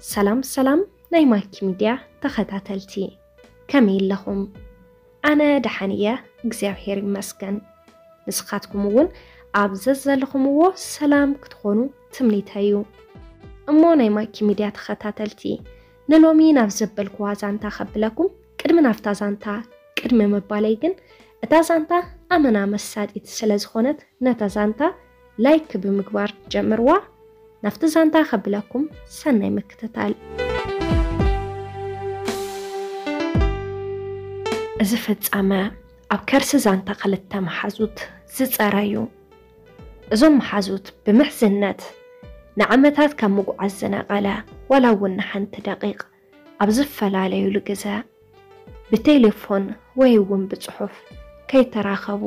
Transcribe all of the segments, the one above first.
ሰላም ሰላም ናይ ማኪ ሚድያ ተኸታተልቲ፣ ከመይ ኣለኹም? ኣነ ደሓን እየ፣ እግዚኣብሔር ይመስገን። ንስኻትኩም እውን ኣብ ዘዘለኹምዎ ሰላም ክትኾኑ ትምኒተይ እዩ። እሞ ናይ ማኪ ሚድያ ተኸታተልቲ፣ ንሎሚ ናብ ዘበልኩዋ ዛንታ ከብለኩም፣ ቅድሚ ናብታ ዛንታ ቅድሚ ምባለይ ግን፣ እታ ዛንታ ኣመና መሳጢት ስለ ዝኾነት፣ ነታ ዛንታ ላይክ ብምግባር ጀምርዋ። ናብቲ ዛንታ ከብለኩም፣ ሰናይ ምክትታል። እዚ ፍጻመ ኣብ ከርሲ ዛንታ ክልተ መሓዙት ዝጸረ እዩ። እዞም መሓዙት ብምሕዝነት ንዓመታት ካብ ምጉዓዝ ዝነቐለ፣ ዋላ እውን ንሓንቲ ደቂቕ ኣብ ዝፈላለዩሉ ግዘ፣ ብቴሌፎን ወይ እውን ብጽሑፍ ከይተራኸቡ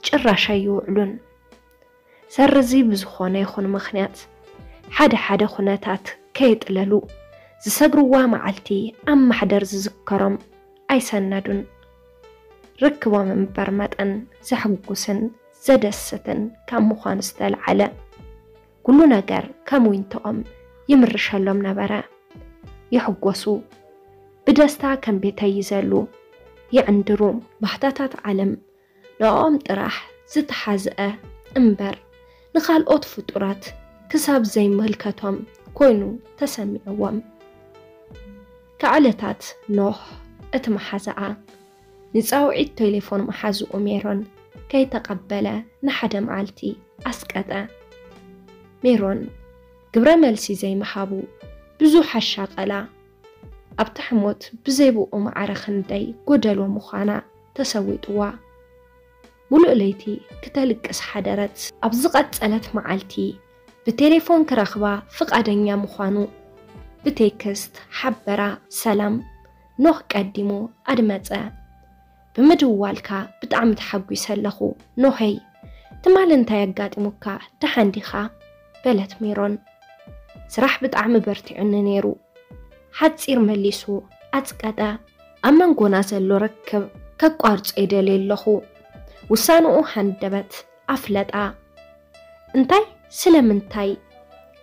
ጭራሽ ኣይውዕሉን። ሰር እዚ ብዝኾነ ይኹን ምኽንያት፣ ሓደ ሓደ ኩነታት ከይጥለሉ፣ ዝሰግርዋ መዓልቲ ኣብ ማሕደር ዝዝከሮም ኣይሰነዱን። ርክቦም እምበር መጠን ዘሕጉስን ዘደስትን ካብ ምዃኑ ዝተልዓለ፣ ኩሉ ነገር ከም ዊንቶኦም ይምርሸሎም ነበረ። ይሕጎሱ፣ ብደስታ ከም ቤተይ ይዘሉ፣ ይዕንድሩ። ባህታታት ዓለም ንዕኦም ጥራሕ ዝተሓዝአ እምበር፣ ንኻልኦት ፍጡራት ክሳብ ዘይምልከቶም ኮይኑ ተሰሚዕዎም። ካብ ዕለታት ኖህ፣ እቲ መሓዛኣ፣ ንጻውዒት ቴሌፎን መሓዝኡ ሜሮን ከይተቐበለ ንሓደ መዓልቲ ኣስቀጠ። ሜሮን ግብረ መልሲ ዘይምሃቡ ብዙሕ ኣሻቐላ። ኣብቲ ሕሞት ብዘይብኡ ማዕረ ክንደይ ጎደሎ ምዃና ተሰዊጥዋ። ሙሉእ ለይቲ ክተልቅስ ሓደረት። ኣብ ዝቐጸለት መዓልቲ ብቴሌፎን ክረኽባ ፍቓደኛ ምዃኑ ብቴክስት ሓበራ። ሰላም፣ ኖህ ቀዲሙ ኣድመጸ። ብምድዋልካ ብጣዕሚ ተሓጒሰ ኣለኹ ኖሄይ። ትማሊ እንታይ ኣጋጢሙካ፣ ደሓን ዲኻ? በለት ሜሮን። ስራሕ ብጣዕሚ በርቲዑኒ ነይሩ። ሓጺር መሊሱ ኣጽቀጠ። ኣብ መንጎና ዘሎ ርክብ ከቋርጾ ይደልየ ኣለኹ። ውሳንኡ ሃንደበት ኣፍለጣ። እንታይ? ስለምንታይ?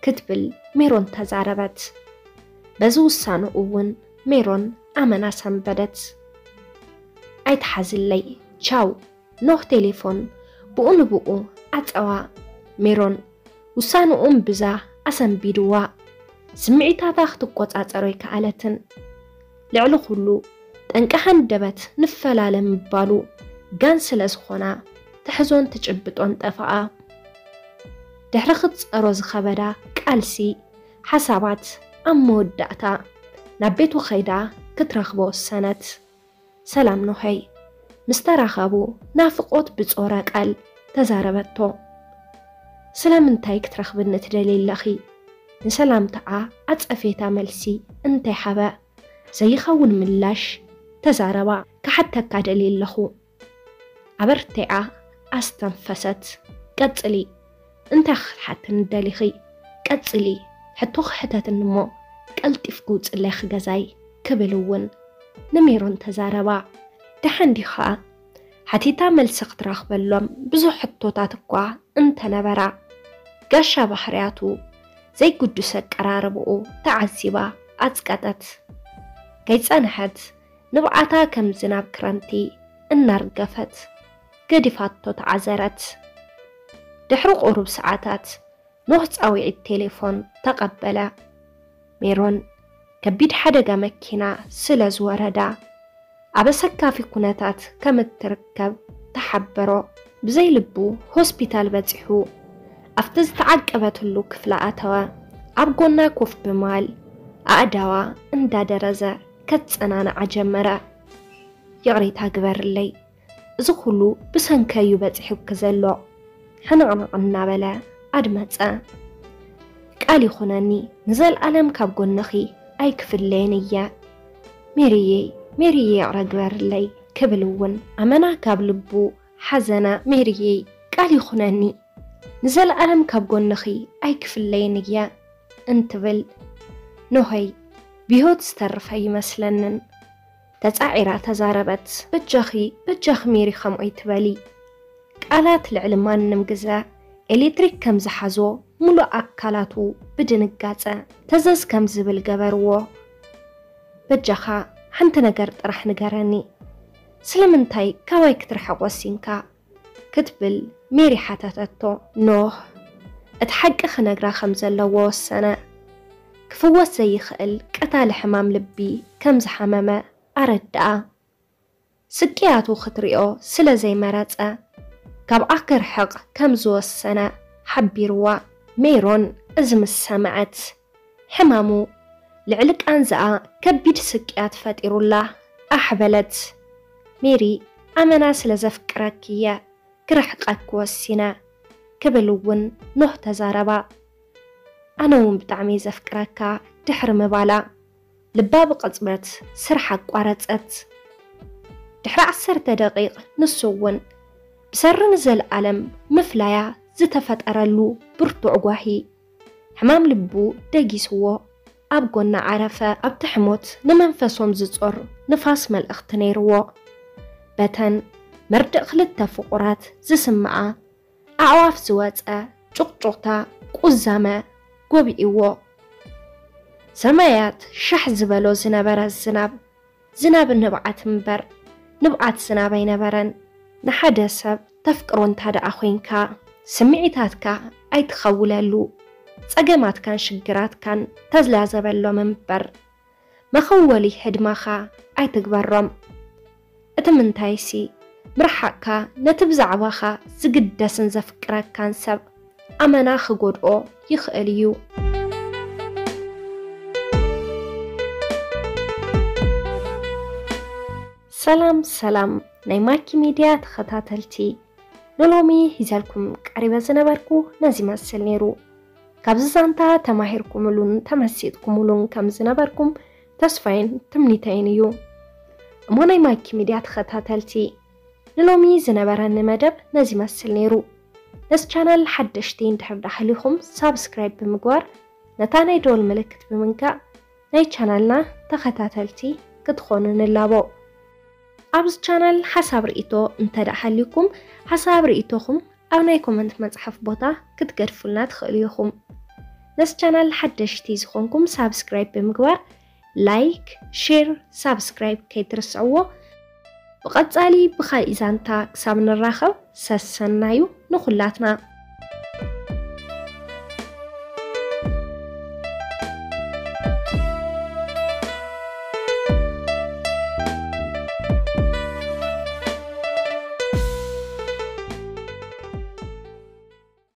ክትብል ሜሮን ተዛረበት። በዚ ውሳንኡ እውን ሜሮን ኣመና ሰንበደት። ኣይትሓዝለይ፣ ቻው። ኖህ ቴሌፎን ብኡ ንብኡ ዓጸዋ። ሜሮን ውሳንኡ እምብዛ ኣሰንቢድዋ። ስምዒታታ ክትቆጻጸሮ ኣይከኣለትን። ልዕሊ ኩሉ፣ ጠንቂ ሃንደበት ንፈላለ ምባሉ ጋን ስለ ዝኾና፣ ትሕዞን ትጭብጦን ጠፍኣ። ድሕሪ ክትጸሮ ዝኸበዳ ቃልሲ፣ ሓሳባት ኣብ መወዳእታ ናብ ቤቱ ከይዳ ክትረኽቦ ወሰነት። ሰላም ኖኸይ። ምስ ተራኸቡ፣ ናፍቖት ብጾረ ቃል ተዛረበቶ። ስለምንታይ ክትረኽብኒ ትደልዪ ኣለኺ? ንሰላምታኣ ኣጸፌታ መልሲ እንተይሃበ፣ ዘይኸውን ምላሽ ተዛረባ። ክሓተካ ደልየ ኣለኹ። ኣበርቲዓ ኣስተንፈሰት። ቀጽሊ፣ እንታይ ክትሓትኒ ደሊኺ? ቀጽሊ፣ ሕቶኺ ሕተትኒ እሞ ቀልጢፍኪ ውጽለኺ ገዛይ፣ ክብል እውን ንሜሮን ተዛረባ። ደሓን ዲኻ? ሓቲታ መልሲ ክትረኽበሎም ብዙሕ ሕቶታት እኳ እንተነበራ፣ ጋሻ ባህርያቱ ዘይግዱስ ኣቀራርባኡ ተዓዚባ ኣጽቀጠት። ከይጸንሐት ንብዓታ ከም ዝናብ ክረምቲ እናርገፈት ገዲፋቶ ተዓዘረት። ድሕሪ ቁሩብ ሰዓታት ኖህ ጻውዒት ቴሌፎን ተቐበለ። ሜሮን ከቢድ ሓደጋ መኪና ስለ ዝወረዳ ኣብ ኣሰካፊ ኩነታት ከም እትርከብ ተሓበሮ። ብዘይ ልቡ ሆስፒታል በጺሑ ኣብቲ ዝተዓቀበትሉ ክፍሊ ኣተወ። ኣብ ጎና ኮፍ ብምባል ኣእዳዋ እንዳደረዘ ከጸናንዓ ጀመረ። ይቕሬታ ግበርለይ፣ እዚ ኩሉ ብሰንከይ እዩ በጺሑኪ ዘሎ፣ ሕንቕንቕ እናበለ ኣድመጸ። ቃል ይኹነኒ፣ ንዘልኣለም ካብ ጎንኺ ኣይክፍለይን እየ። ሜሪየይ፣ ሜሪየይ ይቕረ ግበርለይ ክብል እውን ኣመና ካብ ልቡ ሓዘነ። ሜሪየይ፣ ቃል ይኹነኒ፣ ንዘልኣለም ካብ ጎንኺ ኣይክፍለይን እየ እንትብል፣ ኖኸይ ብህይወት ዝተርፈ ይመስለንን። ተጻዒራ ተዛረበት። በጃኺ፣ በጃኺ ሜሪ ከምኡ ኣይትበሊ። ቃላት ልዕሊ ማንም ግዘ ኤሌክትሪክ ከም ዝሓዞ ሙሉእ ኣካላቱ ብድንጋጸ ተዘዝ ከም ዝብል ገበርዎ። "በጃኻ ሓንቲ ነገር ጥራሕ ንገረኒ፣ ስለምንታይ ካባይ ክትርሕቕ ወሲንካ?" ክትብል ሜሪ ሓተተቶ። ኖህ እቲ ሓቂ ክነግራ ከም ዘለዎ ወሰነ። ክፍወስ ዘይኽእል ቀታሊ ሕማም ልቢ ከም ዝሓመመ ኣረድኣ። ስቅያቱ ክትሪኦ ስለ ዘይመረጸ፣ ካብኣ ክርሕቕ ከም ዝወሰነ ሓቢርዋ። ሜሮን እዚ ምስ ሰምዐት፣ ሕማሙ ልዕሊ ቃንዛኣ ከቢድ ስቅያት ፈጢሩላ ኣሕ በለት። "ሜሪ፣ ኣመና ስለ ዘፍቅረኪ እየ ክርሕቀኪ ወሲነ" ክብል እውን ኖህ ተዛረባ። "ኣነ እውን ብጣዕሚ እየ ዘፍቅረካ" ድሕሪ ምባላ፣ ልባ ብቕጽበት ስራሕ ኣቋረጸት። ድሕሪ ዓሰርተ ደቂቕ ንሱ እውን ብሰሪ ንዘለኣለም ምፍላያ ዝተፈጠረሉ ብርቱዕ ጓሂ፣ ሕማም ልቡ ደጊስዎ ኣብ ጎና ዓረፈ። ኣብቲ ሕሞት ንመንፈሶም ዝጾር ንፋስ መልእኽቲ ነይርዎ። በተን መርድእ ክልተ ፍቑራት ዝስምዓ ኣዕዋፍ ዝወጸ ጩቕጩቕታ ቁዛመ ጎቢእዎ። ሰማያት ሻሕ ዝበሎ ዝነበረ ዝናብ፣ ዝናብ ንብዓት እምበር ንብዓት ዝናብ ኣይነበረን። ንሓደ ሰብ ተፍቅሮ እንታ ደኣ ኮይንካ፣ ስምዒታትካ ኣይትኸውለሉ፣ ጸገማትካን ሽግራትካን ተዝላዘበሎም እምበር መኸወሊ ህድማኻ ኣይትግበሮም። እቲ ምንታይሲ፣ ምርሓቕካ ነቲ ብዛዕባኻ ዝግደስን ዘፍቅረካን ሰብ ኣመና ክጎድኦ ይኽእል እዩ። ሰላም ሰላም ናይ ማኪ ሚድያ ተኸታተልቲ፣ ንሎሚ ሒዘልኩም ቀሪበ ዝነበርኩ ነዚ ይመስል ነይሩ። ካብዚ ዛንታ ተማሂርኩምሉን ተመሲጥኩምሉን ከም ዝነበርኩም ተስፋይን ትምኒተይን እዩ። እሞ ናይ ማኪ ሚድያ ተኸታተልቲ፣ ንሎሚ ዝነበረኒ መደብ ነዚ ይመስል ነይሩ። ነዚ ቻናል ሓደሽቲ እንድሕር ዳሕሊኹም ሳብስክራይብ ብምግባር ነታ ናይ ደወል ምልክት ብምንካእ ናይ ቻናልና ተኸታተልቲ ክትኾኑ ንላቦ። ኣብዚ ቻናል ሓሳብ ርእይቶ እንተ ደኣ ሃልዩኩም፣ ሓሳብ ርእይቶኹም ኣብ ናይ ኮመንት መጽሓፍ ቦታ ክትገድፉልና ትኽእሉ ኢኹም። ነዚ ቻናል ሓደሽቲ ዝኾንኩም ሳብስክራይብ ብምግባር ላይክ፣ ሼር፣ ሳብስክራይብ ከይትርስዕዎ። ብቐጻሊ ብኻልእ ዛንታ ክሳብ ንራኸብ ሰሰናዩ ንኹላትና።